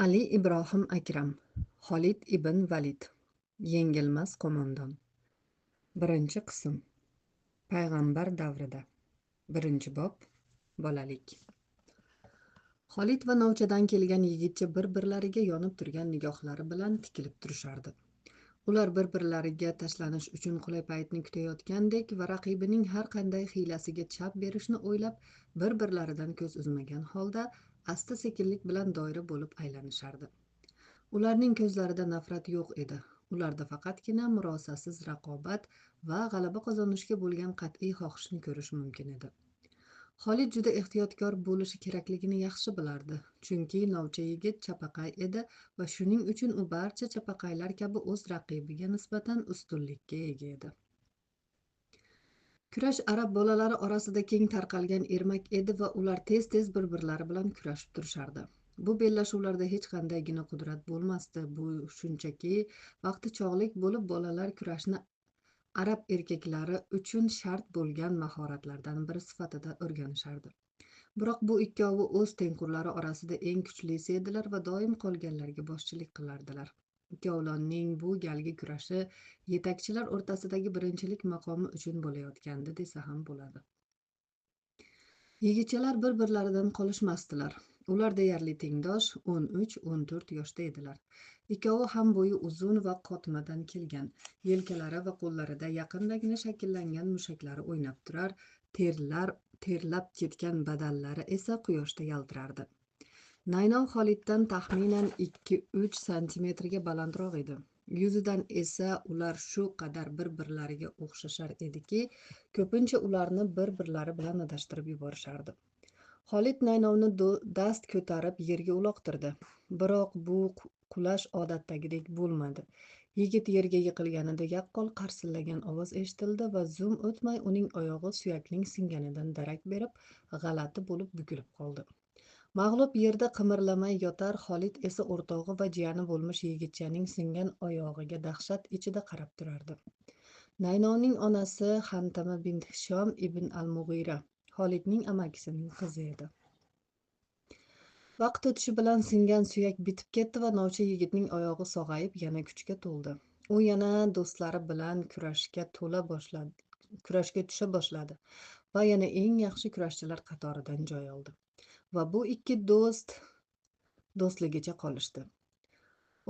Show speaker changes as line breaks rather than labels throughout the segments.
Ali Ibrohim Akram, Xolid ibn Valid, yengilmas qo'mondon. Birinchi qism. Payg'ambar davrida. Birinchi bob. Bolalik. Xolid va novchadan kelgan yigitcha bir-birlariga yonib turgan nigohlari bilan tikilib turishardi. Ular bir-birlariga tashlanish uchun qulay paytni kutayotgandek va raqibining har qanday hiylasiga chap berishni o'ylab, bir-birlaridan ko'z uzmagan holda asta-sekinlik bilan doira bo'lib aylanishardi. Ularning ko'zlarida nafrat yo'q edi. Ularda faqatgina murosasiz raqobat va g'alaba qozonishga bo'lgan qat'iy xohishni ko'rish mumkin edi. Xolid juda ehtiyotkor bo'lishi kerakligini yaxshi bilardi, chunki novcha yigit chapaqay edi va shuning uchun u barcha chapaqaylar kabi o'z raqibiga nisbatan ustunlikka ega edi. Kurash arab bolalari orasida keng tarqalgan ermak edi va ular tez-tez bir-birlari bilan kurashib turishardi. Bu bellashuvlarda hech qandaygina qudrat bo'lmasdi. Bu shunchaki vaqti chog'lik bo'lib, bolalar kurashni arab erkaklari uchun shart bo'lgan mahoratlardan biri sifatida o'rganishardi. Biroq bu ikkovi o'z tengqurlari orasida eng kuchlisi edilar va doim qolganlarga boshchilik qilardilar. Ikkovlonning bu galgi kurashi yetakchilar o'rtasidagi birinchilik maqomi uchun bo'layotgandi desa ham bo'ladi. Yigitchalar bir-birlaridan qolishmasdilar. Ular deyarli tengdosh, 13-14 yoshda edilar. Ikkovi ham bo'yi uzun va qotmadan kelgan, yelkalari va qo'llarida yaqindagina shakllangan mushaklari o'ynab turar, terlab ketgan badallari esa quyoshda yaltirardi. Naynov Xoliddan taxminan 2-3 santimetrga balandroq edi. Yuzidan esa ular shu qadar bir-birlariga o'xshashar ediki, ko'pincha ularni bir-birlari bilan adashtirib yuborishardi. Xolid Naynovni dast ko'tarib yerga uloqtirdi. Biroq bu qulash odatdagidek bo'lmadi. Yigit yerga yiqilganida yaqqol qarsillagan ovoz eshitildi va zum o'tmay uning oyog'i suyakning singanidan darak berib, g'alati bo'lib bukilib qoldi. Mag'lub yerda qimirlamay yotar, Xolid esa o'rtog'i va jiyani bo'lmish yigitchaning singan oyog'iga dahshat ichida qarab turardi. Naynovning onasi Xantama bint Hishom ibn al-Mug'ira Xolidning amakisining qizi edi. Vaqt o'tishi bilan singan suyak bitib ketdi va novcha yigitning oyog'i sog'ayib yana kuchga to'ldi. U yana do'stlari bilan kurashga tusha boshladi va yana eng yaxshi kurashchilar qatoridan joy oldi. Va bu ikki do'st do'stligicha qolishdi.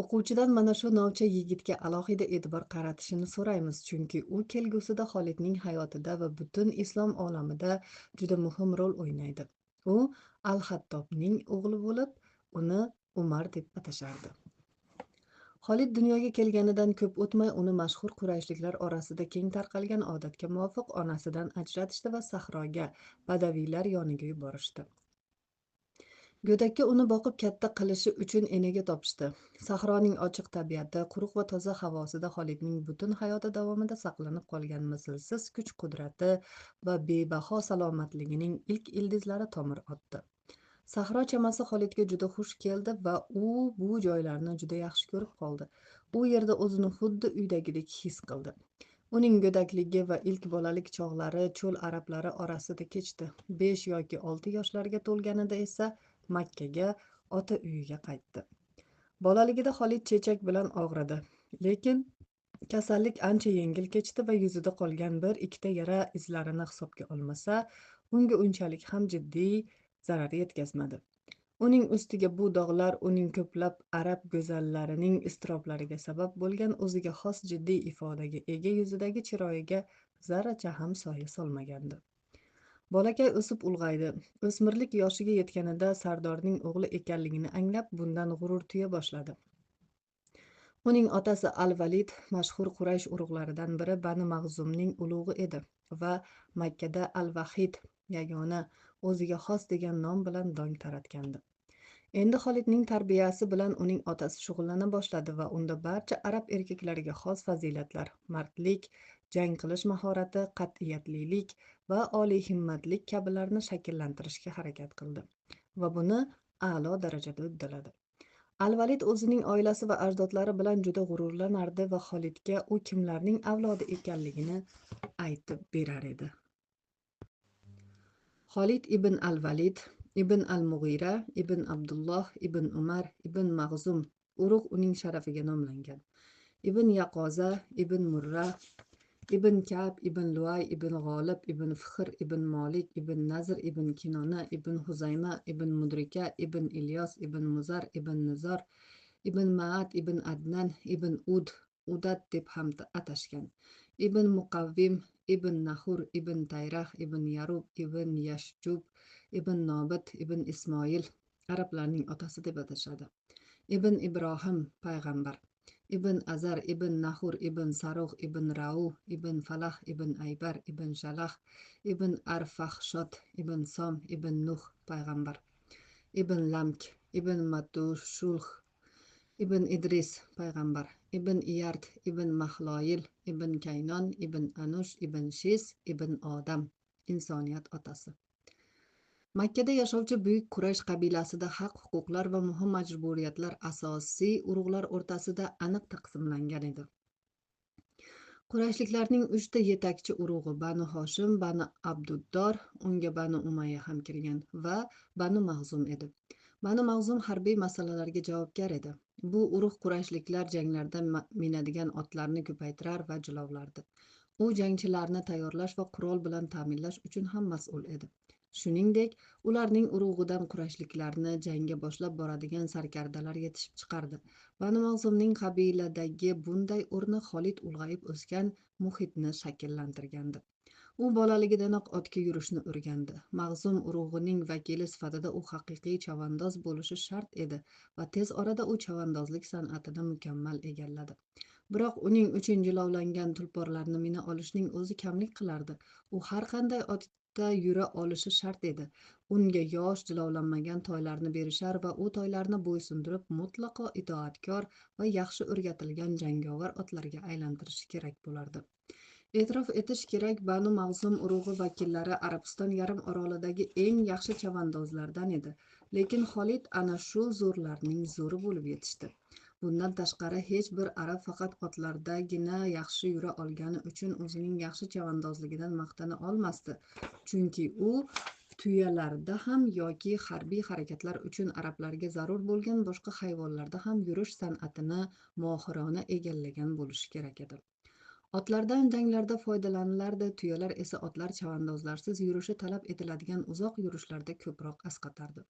O'quvchidan mana shu novcha yigitga alohida e'tibor qaratishini so'raymiz, chunki u kelgusida Xolidning hayotida va butun islom olamida juda muhim rol o'ynaydi. U Al-Xattobning o'g'li bo'lib, uni Umar deb atashardi. Xolid dunyoga kelganidan ko'p o'tmay uni mashhur qurayshliklar orasida keng tarqalgan odatga muvofiq onasidan ajratishdi va sahroga, badaviylar yoniga yuborishdi. Go'dakka uni boqib katta qilishi uchun enaga topishdi. Sahroning ochiq tabiati, quruq va toza havosida Xolidning butun hayoti davomida saqlanib qolgan mislsiz kuch-qudrati va bebaho salomatligining ilk ildizlari tomir otdi. Sahro chamasi Xolidga juda xush keldi va u bu joylarni juda yaxshi ko'rib qoldi. U yerda o'zini xuddi uydagidek his qildi. Uning go'dakligi va ilk bolalik chog'lari cho'l arablari orasida kechdi. 5 yoki 6 yoshlarga to'lganida esa Makkaga, ota uyiga qaytdi. Bolaligida Xolid chechak bilan og'ridi, lekin kasallik ancha yengil kechdi va yuzida qolgan bir-ikkita yara izlarini hisobga olmasa, unga unchalik ham jiddiy zarar yetkazmadi. Uning ustiga bu dog'lar uning ko'plab arab go'zallarining iztiroblariga sabab bo'lgan o'ziga xos jiddiy ifodaga ega yuzidagi chiroyiga zarracha ham soya solmagandi. Bolakay o'sib ulg'aydi. O'smirlik yoshiga yetganida sardorning o'g'li ekanligini anglab, bundan g'urur tuya boshladi. Uning otasi Al-Valid mashhur Quraysh urug'laridan biri Bani Mag'zumning ulug'i edi va Makkada Al-Vahid, yagona, o'ziga xos degan nom bilan dong taratgandi. Endi Xolidning tarbiyasi bilan uning otasi shug'ullana boshladi va unda barcha arab erkaklariga xos fazilatlar, mardlik, jang qilish mahorati, qat'iyatlilik va oliy himmatlik kabilarni shakllantirishga harakat qildi va buni a'lo darajada uddaladi. Al-Valid o'zining oilasi va ajdodlari bilan juda g'ururlanardi va Xolidga u kimlarning avlodi ekanligini aytib berar edi. Xolid ibn Al-Valid Ibn al-Mug'ira, Ibn Abdulloh, Ibn Umar, Ibn Mag'zum urug' uning sharafiga nomlangan. Ibn Yaqoza, Ibn Murra, Ibn Kab, Ibn Luay, Ibn G'olib, Ibn Fixr, Ibn Molik, Ibn Nazr, Ibn Kinona, Ibn Huzayma, Ibn Mudrika, Ibn Ilyos, Ibn Muzar, Ibn Nizor, Ibn Maat, Ibn Adnan, Ibn Ud, Udat deb ham atashgan. Ibn Muqavvim, Ibn Nahur, Ibn Tayrax, Ibn Yarub, Ibn Yashjub, Ibn Nobit, Ibn Ismoil arablarning otasi deb atashadi. Ibn Ibrohim payg'ambar, Ibn Azar, Ibn Nahur, Ibn Sarug', Ibn Rau, Ibn Falah, Ibn Aybar, Ibn Shalah, Ibn Arfaxshod, Ibn Som, Ibn Nuh payg'ambar, Ibn Lamk, Ibn Matushulh, Ibn Idris payg'ambar, Ibn Iyard, Ibn Mahloyil, Ibn Kaynon, Ibn Anush, Ibn Shis, Ibn Odam insoniyat otasi. Makkada yashovchi buyuk Quraysh qabilasida haq-huquqlar va muhim majburiyatlar asosiy urug'lar o'rtasida aniq taqsimlangan edi. Qurayshliklarning 3 ta yetakchi urug'i Banu Hoshim, Banu Abduddor, unga Banu Umayya ham kirgan va Banu Mag'zum edi. Banu Mag'zum harbiy masalalarga javobgar edi. Bu urug' qurayshliklar janglarda minadigan otlarni ko'paytirar va jilovlardi. U jangchilarni tayyorlash va qurol bilan ta'minlash uchun ham mas'ul edi. Shuningdek, ularning urug'idan qurayshliklarni jangga boshlab boradigan sarkardalar yetishib chiqardi. Banu Mag'zumning qabiladagi bunday o'rni Xolid ulg'ayib o'sgan muhitni shakllantirgandi. U bolaligidanoq otga yurishni o'rgandi. Mag'zum urug'ining vakili sifatida u haqiqiy chavandoz bo'lishi shart edi va tez orada u chavandozlik san'atini mukammal egalladi. Biroq uning uchun jilovlangan tulporlarni mina olishning o'zi kamlik qilardi. U har qanday otda yura olishi shart edi. Unga yosh jilovlanmagan toylarni berishar va u toylarni bo'ysundirib mutlaqo itoatkor va yaxshi o'rgatilgan jangovar otlarga aylantirishi kerak bo'lardi. E'tirof etish kerak, Banu Mag'zum urug'i vakillari Arabiston yarim orolidagi eng yaxshi chavandozlardan edi. Lekin Xolid ana shu zo'rlarning zo'ri bo'lib yetishdi. Bundan tashqari hech bir arab faqat otlardagina yaxshi yura olgani uchun o'zining yaxshi chavandozligidan maqtana olmasdi. Chunki u tuyalarda ham yoki harbiy harakatlar uchun arablarga zarur bo'lgan boshqa hayvonlarda ham yurish san'atini mohirona egallagan bo'lishi kerak edi. Otlardan janglarda foydalanilardi, tuyalar esa otlar chavandozlarsiz yurishi talab etiladigan uzoq yurishlarda ko'proq asqatardi.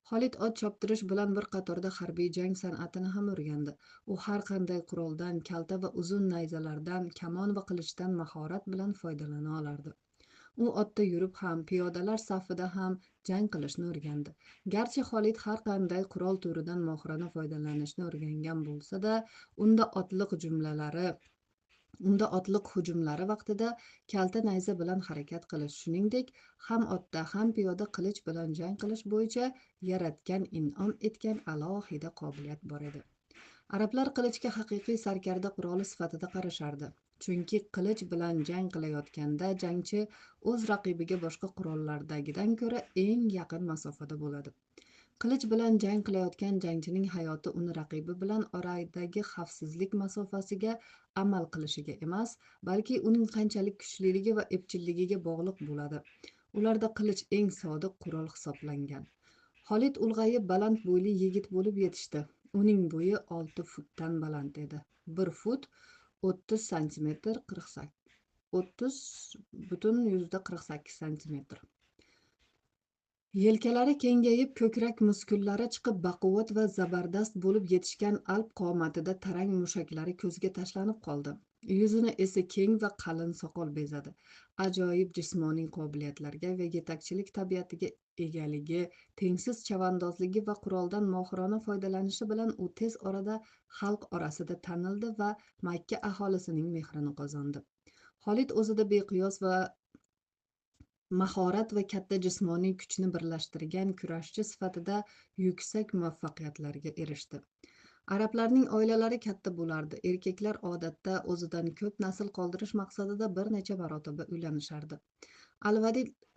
Xolid ot choptirish bilan bir qatorda harbiy jang san'atini ham o'rgandi. U har qanday quroldan, kalta va uzun nayzalardan, kamon va qilichdan mahorat bilan foydalana olardi. U otda yurib ham, piyodalar safida ham jang qilishni o'rgandi. Garchi Xolid har qanday qurol turidan mohirona foydalanishni o'rgangan bo'lsa-da, unda otliq hujumlari vaqtida kalta nayza bilan harakat qilish, shuningdek, ham otda, ham piyoda qilich bilan jang qilish bo'yicha yaratgan in'om etgan alohida qobiliyat bor edi. Arablar qilichga haqiqiy sarkarda quroli sifatida qarashardi. Chunki qilich bilan jang qilayotganda jangchi o'z raqibiga boshqa qurollardagidan ko'ra eng yaqin masofada bo'ladi. Qilich bilan jang qilayotgan jangchining hayoti uni raqibi bilan oradagi xavfsizlik masofasiga amal qilishiga emas, balki uning qanchalik kuchliligi va epchilligiga bog'liq bo'ladi. Ularda qilich eng sodiq qurol hisoblangan. Xolid ulg'ayib baland bo'yli yigit bo'lib yetishdi. Uning bo'yi 6 futdan baland edi. 1 fut 30 santimetr 30,48 santimetr. Yelkalari kengayib, ko'krak muskullari chiqib, baquvvat va zabardast bo'lib yetishgan alp qomatida tarang mushaklari ko'zga tashlanib qoldi. Yuzini esa keng va qalin soqol bezadi. Ajoyib jismoniy qobiliyatlarga va yetakchilik tabiatiga egaligi, tengsiz chavandozligi va quroldan mohirona foydalanishi bilan u tez orada xalq orasida tanildi va Makka aholisining mehrini qozondi. Xolid o'zida beqiyos va mahorat va katta jismoniy kuchni birlashtirgan kurashchi sifatida yuksak muvaffaqiyatlarga erishdi. Arablarning oilalari katta bo'lardi. Erkaklar odatda o'zidan ko'p nasl qoldirish maqsadida bir necha marotaba uylanishardi.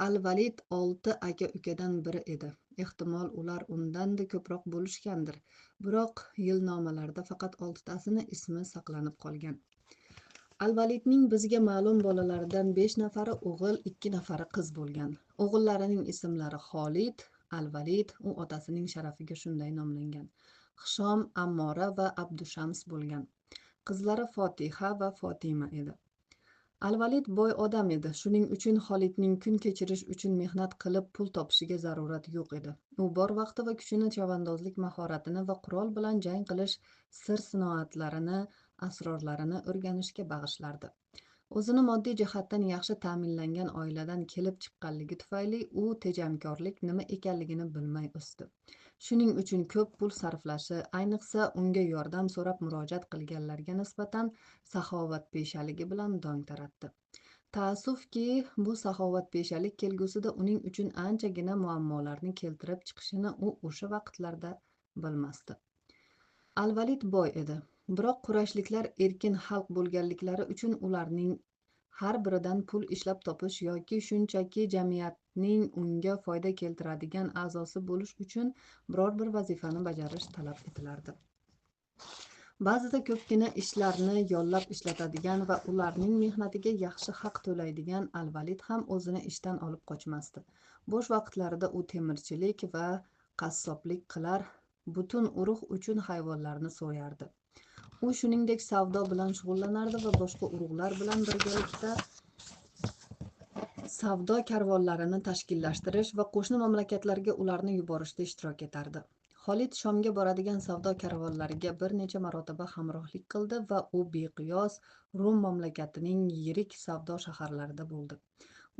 Al-Valid 6 aka-ukadan biri edi. Ehtimol ular undan-da ko'proq bo'lishgandir. Biroq yilnomalarda faqat 6 tasini ismi saqlanib qolgan. Al-Validning bizga ma'lum bolalaridan 5 nafari o'g'il, 2 nafari qiz bo'lgan. O'g'illarining ismlari Xolid, Al-Valid, u otasining sharafiga shunday nomlangan, Hishom, Ammora va Abdushams bo'lgan. Qizlari Fotiha va Fotima edi. Al-Valid boy odam edi. Shuning uchun Xolidning kun kechirish uchun mehnat qilib pul topishiga zarurat yo'q edi. U bor vaqti va kuchini chavandozlik mahoratini va qurol bilan jang qilish sir sinoatlarini, asrorlarini o'rganishga bag'ishlardi. O'zini moddiy jihatdan yaxshi ta'minlangan oiladan kelib chiqqanligi tufayli u tejamkorlik nima ekanligini bilmay o'sdi. Shuning uchun ko'p pul sarflashi, ayniqsa unga yordam so'rab murojaat qilganlarga nisbatan saxovatpeshaligi bilan dong taratdi. Taassufki, bu saxovatpeshalik kelgusida uning uchun anchagina muammolarni keltirib chiqishini u o'sha vaqtlarda bilmasdi. Al-Valid boy edi. Biroq Qurayshliklar erkin xalq bo'lganliklari uchun ularning har biridan pul ishlab topish yoki shunchaki jamiyatning unga foyda keltiradigan a'zosi bo'lish uchun biror bir vazifani bajarish talab etilardi. Ba'zida ko'pgina ishlarni yollab ishlatadigan va ularning mehnatiga yaxshi haq to'laydigan Al-Valid ham o'zini ishdan olib qochmasdi. Bo'sh vaqtlarida u temirchilik va qassoblik qilar, butun urug' uchun hayvonlarni so'yardi. U shuningdek savdo bilan shug'ullanardi va boshqa urug'lar bilan birgalikda savdo karvonlarini tashkillashtirish va qo'shni mamlakatlarga ularni yuborishda ishtirok etardi. Xolid Shomga boradigan savdo karvonlariga bir necha marotaba hamrohlik qildi va u beqiyos Rum mamlakatining yirik savdo shaharlarida bo'ldi.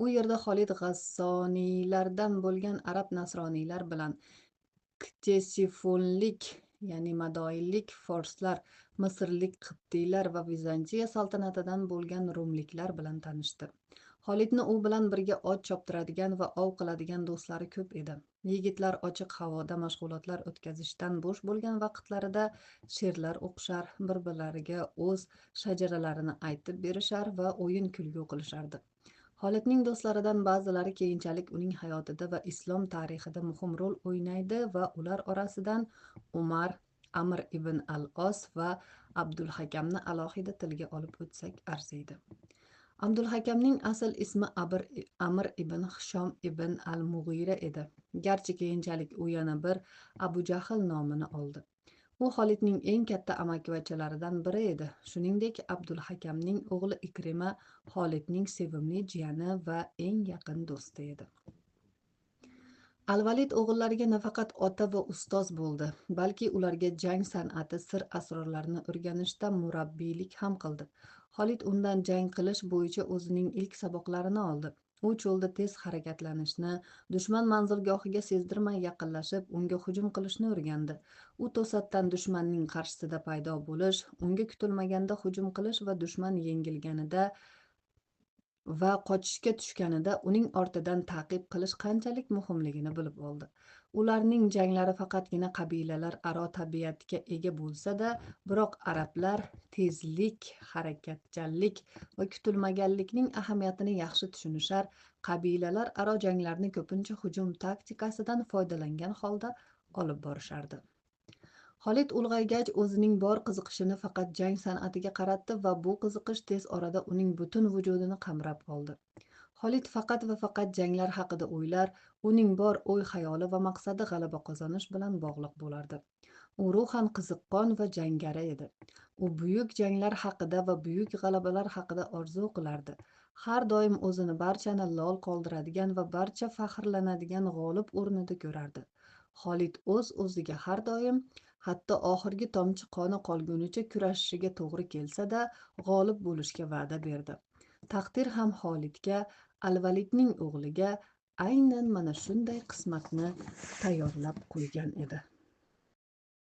U yerda Xolid G'assoniylardan bo'lgan arab nasroniylar bilan Ktesifonlik, ya'ni madoinlik forslar, misrlik qibtiylar va Vizantiya saltanatidan bo'lgan rumliklar bilan tanishdi. Xolidni u bilan birga ot choptiradigan va ov qiladigan do'stlari ko'p edi. Yigitlar ochiq havoda mashg'ulotlar o'tkazishdan bo'sh bo'lgan vaqtlarida she'rlar o'qishar, bir-birlariga o'z shajaralarini aytib berishar va o'yin kulgu qilishardi. Xolidning do'stlaridan ba'zilari keyinchalik uning hayotida va islom tarixida muhim rol o'ynaydi va ular orasidan Umar, Amr ibn al-Os va Abdulhakamni alohida tilga olib o'tsak arziydi. Abdulhakamning asl ismi Amr ibn Hishom ibn al-Mug'ira edi. Garchi keyinchalik u yana bir Abu Jahl nomini oldi. U Xolidning eng katta amakivachchalaridan biri edi. Shuningdek, Abdulhakamning o'g'li Ikrima Xolidning sevimli jiyani va eng yaqin do'sti edi. Al-Valid o'g'illariga nafaqat ota va ustoz bo'ldi, balki ularga jang san'ati sir asrorlarini o'rganishda murabbiylik ham qildi. Xolid undan jang qilish bo'yicha o'zining ilk saboqlarini oldi. U cho'lda tez harakatlanishni, dushman manzilgohiga sezdirmay yaqinlashib, unga hujum qilishni o'rgandi. U to'satdan dushmanning qarshisida paydo bo'lish, unga kutilmaganda hujum qilish va dushman yengilganida va qochishga tushganida uning ortidan ta'qib qilish qanchalik muhimligini bilib oldi. Ularning janglari faqatgina qabilalar aro tabiatga ega bo'lsa-da, biroq arablar tezlik, harakatchanlik va kutilmaganlikning ahamiyatini yaxshi tushunishar, qabilalar aro janglarni ko'pincha hujum taktikasidan foydalangan holda olib borishardi. Xolid ulg'aygach o'zining bor qiziqishini faqat jang san'atiga qaratdi va bu qiziqish tez orada uning butun vujudini qamrab oldi. Xolid faqat va faqat janglar haqida o'ylar, uning bor o'y-xayoli va maqsadi g'alaba qozonish bilan bog'liq bo'lardi. U ruhan qiziqqon va jangari edi. U buyuk janglar haqida va buyuk g'alabalar haqida orzu qilardi. Har doim o'zini barchani lol qoldiradigan va barcha faxrlanadigan g'olib o'rnida ko'rardi. Xolid o'z-o'ziga har doim, hatto oxirgi tomchi qoni qolgunicha kurashishiga to'g'ri kelsa-da, g'olib bo'lishga va'da berdi. Taqdir ham Xolidga, Al-Validning o'g'liga aynan mana shunday qismatni tayyorlab qo'ygan edi.